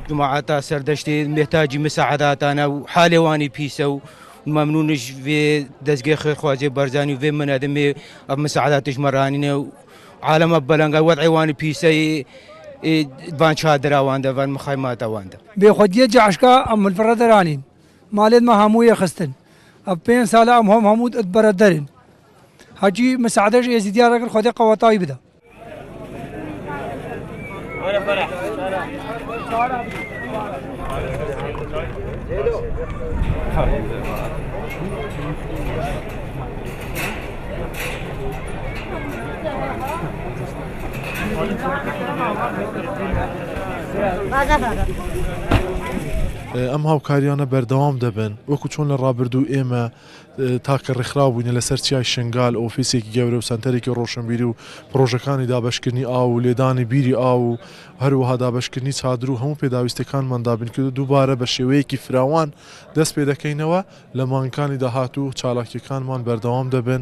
جماعەتا سەردەشتێ مێتاجی مساعداتانە و حالێوانی پیسە و مەمنونش vê دەستگەی خێرخوازیە بەرزانی و vê منەدمێ ئەv مساعداتش مەرانینە و عالەمە بەلەنگە وەدعی وانی پیسە van چادرا وان دە van مخیماتا وان دە. بێخودیە جەعشکا ئەم ملفڕە دەرانین مالێت مە هەموویە خستن ئەv پێنج سالە ئەم هۆم هەموو بەرە دەرن هەجی مساعدەش ئێزیدیا رەگر خودێ قەوەتاوی بدە. ئەم هاوکاریانە بەردەوام دەبن وەکو چۆن لە ڕابردوو ئێمە تاکە ڕێکخراو بووینە لەسەر چیای شنگال ئۆفیسێکی گەورە و سەنتەرێکی ڕۆشنبیری و پڕۆژەکانی دابەشکردنی ئاو و لێدانی بیری ئاو و هەروەها دابەشکردنی چادر و هەموو پێداویستیەکانمان دابین کرد و دووبارە بە شێوەیەکی فراوان دەست پێدەکەینەوە لە مانگەکانی داهاتوو چالاکیەکانمان بەردەوام دەبن.